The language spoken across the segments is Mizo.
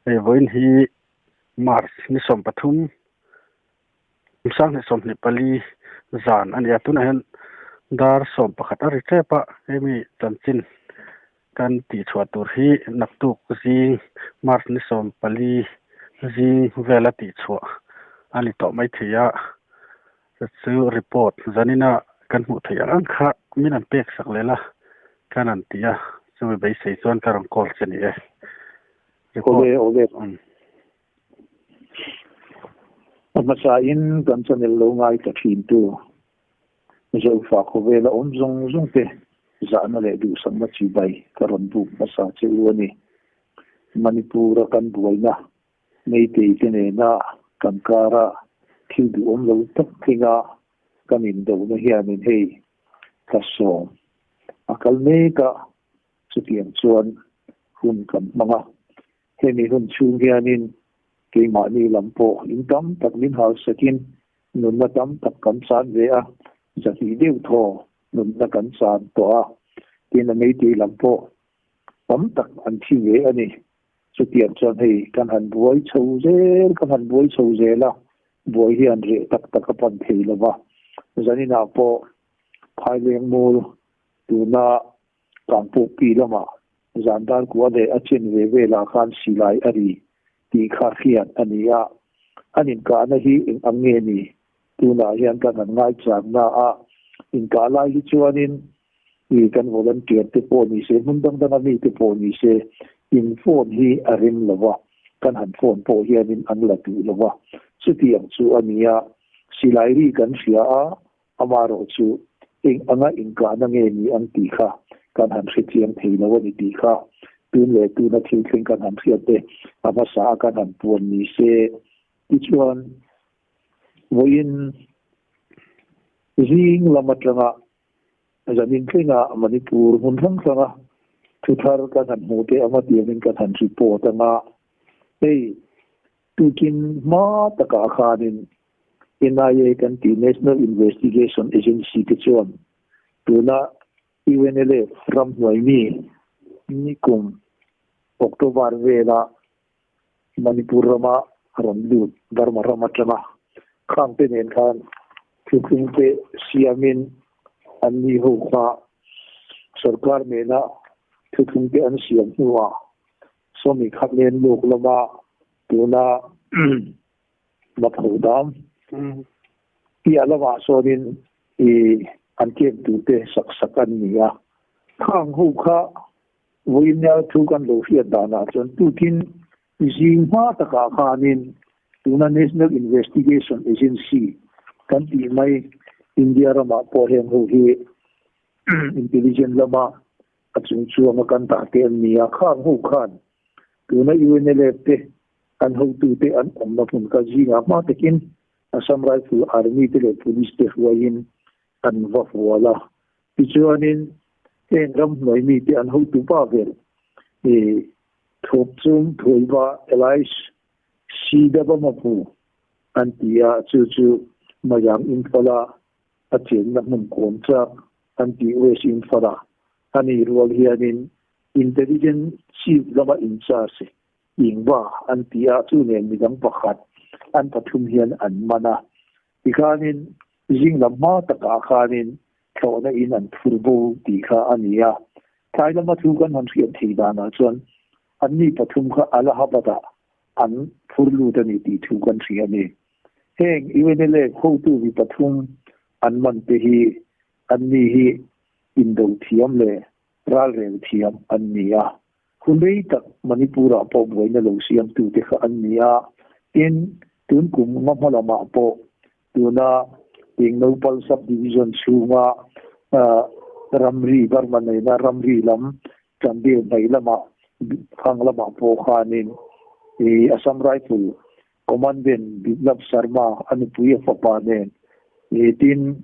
Hei vawiin hi March ni 13 2024 zan a ni a, tunah hian dar 11 a ri tep a, hemi chanchin kan tihchhuah tur hi naktuk zing March ni 14 zing vela tihchhuah a ni tawh maithei a, chu report zanina kan hmuh theih ang ang kha min an pek sak leh la kan an ti a, chumi beisei chuan ka rawn call che ni e. Report. Awle awle. A hmasa in kan channel lo ngai ta thin tu Zofa khawvela awm zawng zawng te zahna leh duhsakna chibai ka rawn buk hmasa che u a ni. Manipur a kan buaina Meitei te nena kan kara thil duhawm lo tak tlinga kan indohna hianin hei thla 10 a kal mek a, chutiang chuan hun kan hmang a. Hemi hun chhung hianin keimahni lam pawh in tam tak min halsakin nunna tam tak kan chan ve a, 200 deuh thaw nunna kan chan tawh a, tin a Meitei lam pawh tam tak an thi ve a ni. Chutiang chuan hei kan han buai chho zel, kan han buai chho zel a, buai hian reh tak tak a pan thei lo va. Zaninah pawh Phaileng Mall tuna Kangpawhpi lamah zan dar kua leh a chen ve velah khan silai a ri tih kha hriat a ni a. An inkahna hi eng ang nge ni? Tunah hian kan han ngaichakna a inkah lai hi chuanin i kan volunteer te pawh ni se, hmun dang danga mi te pawh ni se, in phone hi a rem lo va, kan han phone pawh hianin an la duh lo va. Chutiang chu a ni a, silai ri kan hria a, amaherawh chu eng anga inkahna nge ni ang tih kha kan han hrechiang thei lo a ni tih kha tun leh tuna thil thleng kan han hriat te a hmasa a kan han puan ni se. Tichuan, vawiin zing lam atanga zanin thlengah Manipur hmun hrang hranga thu thar kan han hmuh te anga tiangin kan han report anga hei tukin hma takah khanin NIA kan tih National Investigation Agency te chuan tuna UNLF ramhnuai mi nikum October vela Manipur rama rawn lut Burma ram atanga khang te nen khan thuthlung te siamin an ni ho kha sorkar nena thuthlung te an siam hnuah sawmi khat len luk lama tuna Mapho dam piah lamah sawnin i an camp tur te sak sak an ni a. Khang ho kha Vawiinnial thu kan lo hriat danah chuan tukin zing hma takah khanin tuna National Investigation Agency kan tih mai India ramah pawh heng ho hi intelligence lama a chung chuanga kan dah te an ni a, khang ho khan tuna UNLF te an hotute an awmna hmun kha zingah hma takin Assam Rifle Army te leh Police te hruaiin an va hual a. Tichuanin heng ramhnuai mite an hotu pa ber i Thawp Chung Thuaiva Elias Sidabamapu an ti a, chu chu Mayang Imphal-a a chenna hmun kawm chak an tih West Imphal-a a ni rual hianin Intelligence Chief lama in charge Ingva an ti a, chu nen midang pakhat an pathum hian an man a. Tikhanin zing lam hma takah khanin thlawhna in an phur bo tih kha a ni a. Tlai lama thu kan han hriat theih danah chuan anni pathum kha Allahabad-ah an phur lut a ni tih thu kan hria a ni. Heng UNLF hotu mi pathum an man te hi anni hi indo thiam leh ralrel thiam an ni a. Hun rei tak Manipur-ah pawh buaina lo siamtute kha an ni a, tin, tun kum nga hma lamah pawh tuna Tingnopal Sub-Division chhunga ramri, Burma nena ramri lam Chandil hnaih lamah khang lamah pawh khanin Assam Rifle Commandant Biplab Sharma a nupui a fapa nen tin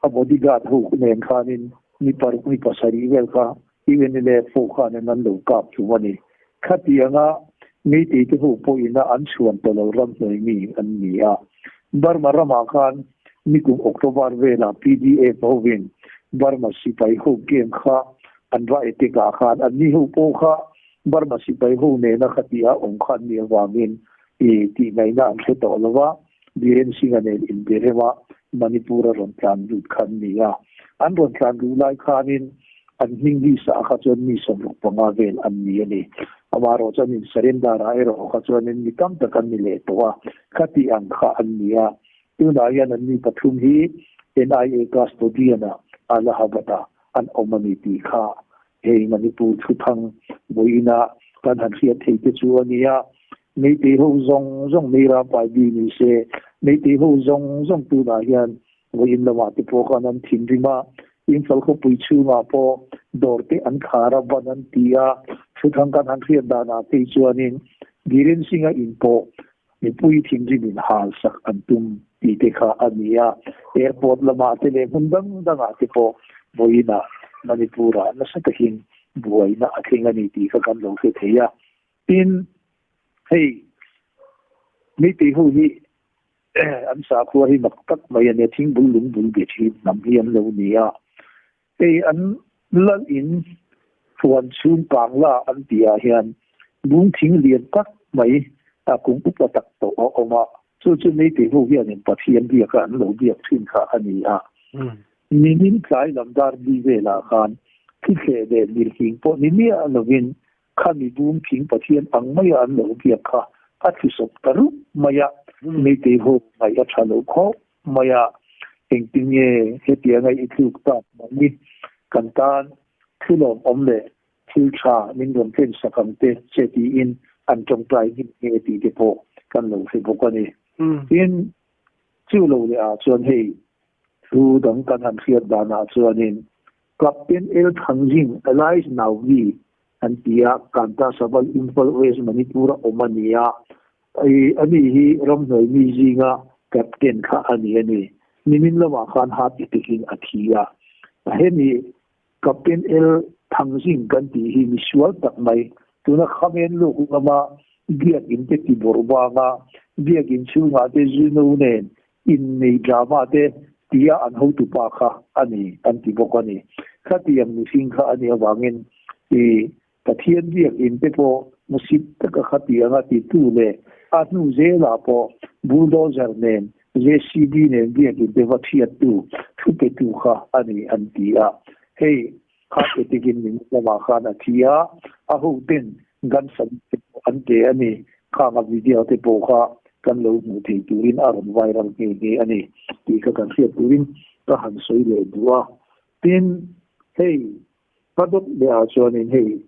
a bodyguard ho nen khanin ni paruk ni pasarih vel kha UNLF ho khanin an lo kap thung a ni. Khatianga Meitei te ho pawhin a an chhuan ta lo ramhnuai mi an ni a. Burma ramah khan nikum October velah PDF hovin Burma sipai ho game kha an va etek ah khan anni ho pawh kha. Burma sipai ho nena khatia awm kha an nih avangin i tih ngaihna an hre tawh lo va, Biren Singh-a nen inbe rema Manipur a rawn tlan lut kha an ni a. An rawn tlan luh lai khanin an hming list ah kha chuan mi 65 vel an ni a ni. Amaherawh chuan in surrender ah erawh kha chuanin mi tam tak an ni leh tawh a, khati ang kha an ni a. Tunah hian an mi pathum hi NIA custodian ah Allahabad ah an awm a ni tih kha hei Manipur thuthang vawiina kan han hriat thei te chu a ni a. Meitei ho zawng zawng Meira pai bi ni se, Meitei ho zawng zawng tunah hian vawiin lamah te pawh khan an thinrim a, Imphal khawpui chhungah pawh dawr te an khar a, ban an ti a, thuthang kan han hriat danah phei chuanin Biren Singh-a in pawh mipui thinrim in hal sak an tum tih te kha a ni a, airport lamah te leh hmun dang dangah te pawh vawiinah Manipur-ah nasa takin buaina a thleng a ni tih kha kan lo hre thei a. Tin, hei Meitei ho hi an sakhua hi mak tak mai a nia, thingbul lungbul be thin hnam hi an lo ni a. Hei an lal in huan chhung kangla an tih ah hian bung thing lian tak mai a kum upa tak tawh a awm a, chu chu Meitei ho hianin Pathian biaka an lo biak thin kha a ni a. Nimin tlai lam dar li velah khan thithleh leh lirhing pawh ni miah lovin Khami bung thing Pathian ang maia an lo biak kha a thlusawp ta rup mai a, Meitei ho ngaih a tha lo khawp mai a, engtin nge hetianga i tluk tak mai kan tan thulawm awm leh thil tha min rawn tlen sak ang te che tiin an tawngtai ngei nge tih te pawh kan lo hre bawk a ni. Tin, chu lo leh ah chuan hei thu dang kan han hriat danah chuanin Captain El Thangjing, Elias Nauvi, an ti a, Kanta Sabal, Imphal West, Manipur a awm a ni a. I ani hi ramhnuai mi zinga captain kha a ni a ni. Nimin lamah khan heart attack in a thi a. Hemi Captain El Thangjing kan tih hi misual tak mai, tuna Khamen luk lama biakinn te ti bawrh vanga biakinn chhungah te zu no nen Innei drama te tia an hotupa kha a ni an ti bawk a ni. Khatiang mihring kha a nih avangin i Pathian biakinn te pawh musit taka khatianga titu leh a hnu zelah pawh bulldozer nen JCB nen biakinn te va thiattu thu petu kha a ni an ti a. Hei kha etikin min lamah khan a thi a, a hoten gun salute te pawh an pe a ni. Khang a video te pawh kha kan lo hmuh thei turin a rawn viral nghe nghe a ni tih kha kan hriat turin ka han sawi leh duh a. Tin, hei ka dawt leh ah chuanin hei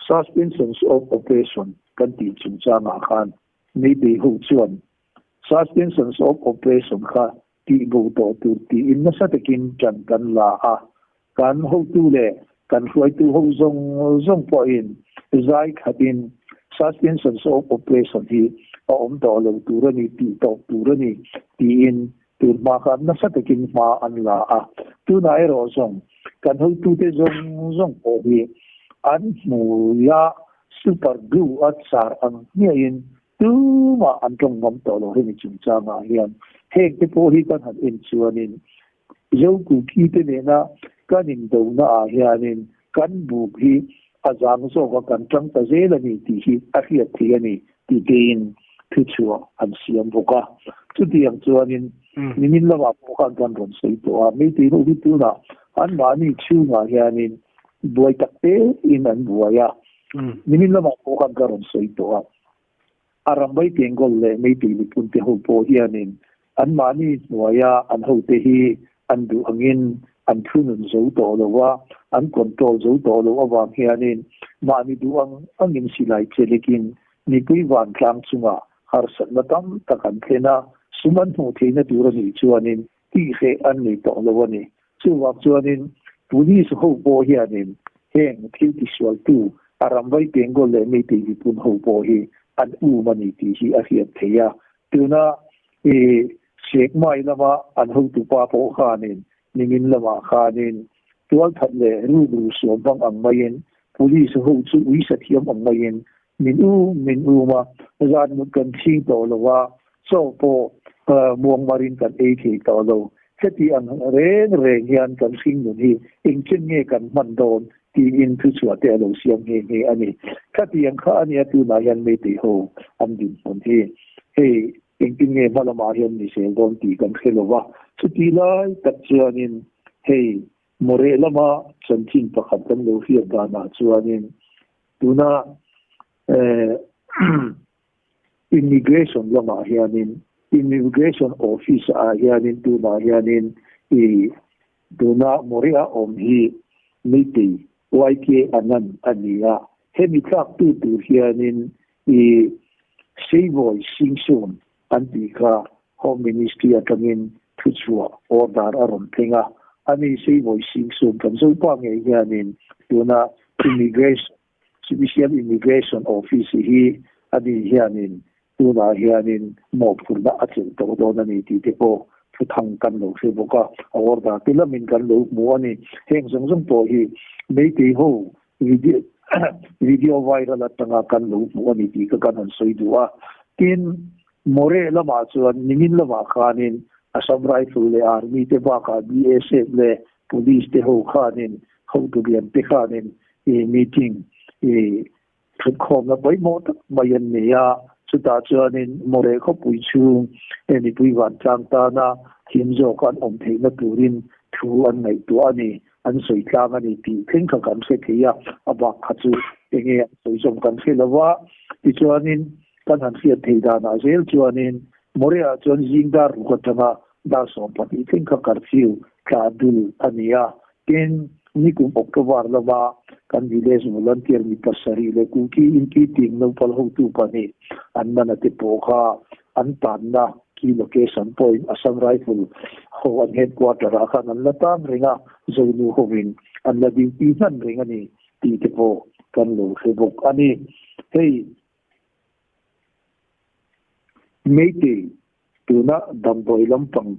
suspensions of operation kan tih chungchangah khan Meitei ho chuan suspensions of operation kha tih bo tawh tur tiin nasa takin ṭan kan la a, kan hotu leh kan hruaitu ho zawng zawng pawhin zai khatin suspensions of operation hi a awm tawh lo tur a ni tih tawp tur a ni tiin tun hma khan nasa takin hma an la a. Tunah erawh zawng kan hotute zawng zawng pawh hi an hmuia super glue a char ang hmiahin Tumah an tawng ngam tawh lo hemi chungchangah hian heng te pawh hi kan han en chuanin Zokuki te nena kan indona ah hianin kan buk hi a zang zawk a kan tang ta zel a ni tih hi a hriat theih a ni tih tein thuchhuah an siam bawk a. Chutiang chuanin nimin lamah pawh khan kan rawn sawi tawh a, Meitei ho hi tunah anmahni chhungah hianin buai tak tein an buai a, Nimin lamah pawh khan ka rawn sawi tawh a, a rambai Tenggol leh Meitei miphun te ho pawh hianin anmahni hnuaia an hote hi an duh angin an thunun zo tawh lo a, an control zo tawh loh avang hianin mahni duh ang angin silai chelikin mipui vantlang chungah harsatna tam tak an thlen a, sum an hmuh theihna tur a nih chuanin tihhreh an nei tawh lo a ni. Chuvang chuanin Police ho pawh hianin heng thil tisualtu a ramvai Bengal leh Meitei mipun ho pawh hi an um a ni tih hi a hriat theih a. Tuna i Sekmai lama an hotupa pawh khanin nimin lamah khanin tualthat leh rukru suam hmang ang maiin Police ho chu uisa thiam ang maiin min um min um a, zan mut kan chhing tawh lo a, chaw pawh muangmarin kan ei thei tawh lo. Heti ang reng reng hian kan hringnun hi engchen nge kan hman dawn tiin thuchhuah te a lo siam nghe nghe a ni. Khatiang kha a nia tunah hian Meitei ho an dinhmun hi. Hei engtin nge hma lamah hian ni zel dawn tih kan hre lo va, chuti lai tak chuanin hei Moreh lama chanchin pakhat kan lo hriat danah chuanin tuna Immigration lamah hianin Immigration Office ah hianin tunah hianin i tuna Moreh-a awm hi Meitei YK Anand a ni a, hemi tlaktu tur hianin i Seivawi Singsun an tih kha Home Ministry atangin thuchhuah order a rawn thleng a, ani Seivawi Singsun kan Zopa ngei hianin tuna Immigration Special Immigration Office hi a ni hianin tunah hianin mawhphurhna a chelh tawh dawn a ni tih te pawh thuthang kan lo hre bawk a, a order te lamin kan lo hmu a ni. Heng zawng zawng pawh hi Meitei ho video video viral atanga kan lo hmu a ni tih kha kan han sawi duh a. Tin, Moreh lamah chuan nimin lamah khanin Assam Rifle leh Army te bakah BSF leh Police te ho khanin hotu lian te khanin i meeting i thutkhawmna pawimawh tak mai an nei a, chutah chuanin Moreh khawpui chhung he mipui vantlang tana thim zawk an awm theihna turin thu an ngaihtuah a ni, an sawi tlang a ni tih thleng kha kan hre thei a, a bak kha chu enge an sawi zawm kan hre lo va, tichuanin kan han hriat theih danah zel chuanin Moreh-ah chuan zing dar ruk atanga dar 12 thleng kha curfew tla dul a ni a, tin, nikum October lama kan village volunteer mi pasarih leh Kuki Inti team naupang hotu pahnih an man a te pawh kha an tanna key location point Assam Rifle ho an headquarter ah khan an la tan reng a, Zonu hovin an la duty hman reng a ni tih te pawh kan lo hre bawk a ni. Hei. Meitei tuna damdawi lampang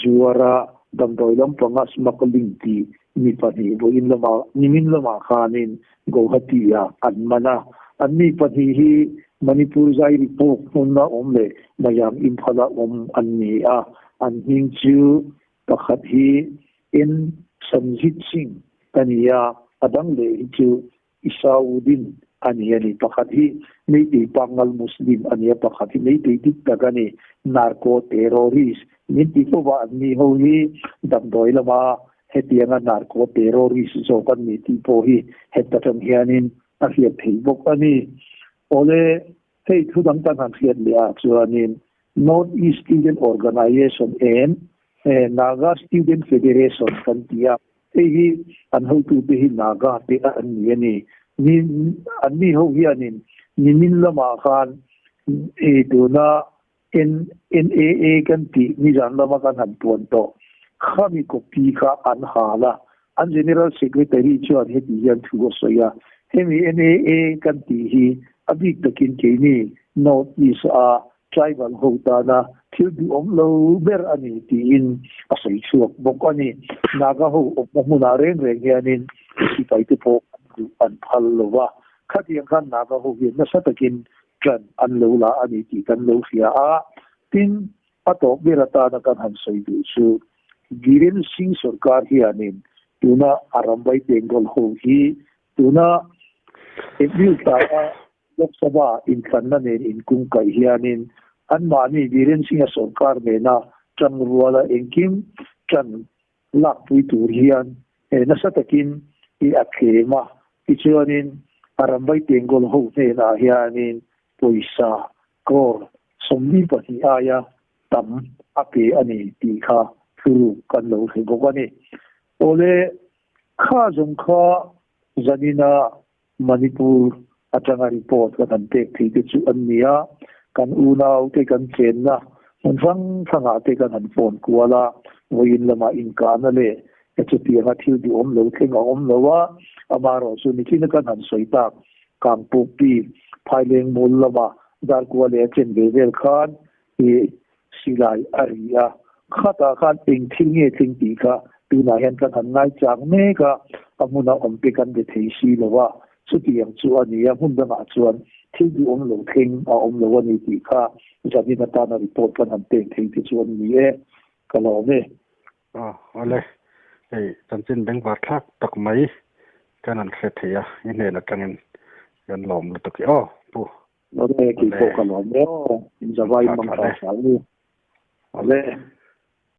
zuara damdawi lampanga smuggling tih mi pahnih vawiin lamah nimin lamah khanin Guwahati-ah an man a. Anni pahnih hi Manipur Zairipok hmuna awm leh Mayang Imphal-a awm an ni a. An hming chu pakhat hi N Sanjit Singh a ni a, a dang leh hi chu Isaudin a ni a ni. Pakhat hi Meitei Pangngal Muslim a ni a, pakhat hi Meitei dik tak a ni. Narco terrorist min ti fo va, an ni ho hi damdawi lama hetianga narco terrorist zawk an ni tih pawh hi het atang hianin a hriat theih bawk a ni. Awle, hei thu dang kan han hriat leh ah chuanin North East Student Organisation and Naga Student Federation kan ti a, Hei hi an hotute hi Naga te an ni a ni. Ni an ni ho hianin nimin lamah khan i tuna NNAA kan tih nizan lama kan han puan tawh khami copy kha an hal a. An General Secretary chuan heti hian thu a sawi a, Hemi NAA kan tih hi a bik takin keini North East a Tribal ho tana thil duhawm lo ber a ni tiin a sawi chhuak bawk a ni. Naga ho awmna hmunah reng reng hianin sipai te pawh an duh an phal lo va, khatiang khan Naga ho hian nasa takin ṭan an lo la a ni tih kan lo hria a. Tin, a tawp ber atana kan han sawi duh chu Biren Singh sorkar hianin tuna a rambai Bengal ho hi tuna April thlaa Lok Sabha inthlanna nen inkungkaih hianin anmahni Biren Singh-a sorkar nena ṭang ruala engkim ṭan lakpui tur hian nasa takin i a tlem a. Tichuanin a rambai Bengal ho hnenah hianin pawisa crore 42 aia tam a pe a ni tih kha thuruk kan lo hre bawk a ni. Awle, kha zawng kha zanina Manipur atanga report kan han pek thei te chu an ni a, kan unau te kan chenna hmun hrang hrangah te kan han phone kual a, vawiin lamah inkahna leh chutianga thil duhawm lo thleng a awm lo a, amaherawh chu nichina kan han sawi tak Kangpukpi Phaileng mul lama Darkua leh a chen ve vel khan i silai a ri a, khatah khan eng thil nge thleng tih kha tunah hian kan han ngaichang mek a, a hmuna awm te kan be thei si lo a, chutiang chu a ni a, hmun dangah chuan thil duhawm lo thleng a awm lo a ni tih kha zanin atana report kan han pek thei te chu an ni e, ka lawm e. Aw, awle, hei chanchin bengvar thlak tak mai. Kan han hre thei a, i hnen atangin kan lawm lutuk i aw Pu. Awle, kei pawh ka lawm e aw, in zavai mang tha hram u. Awle.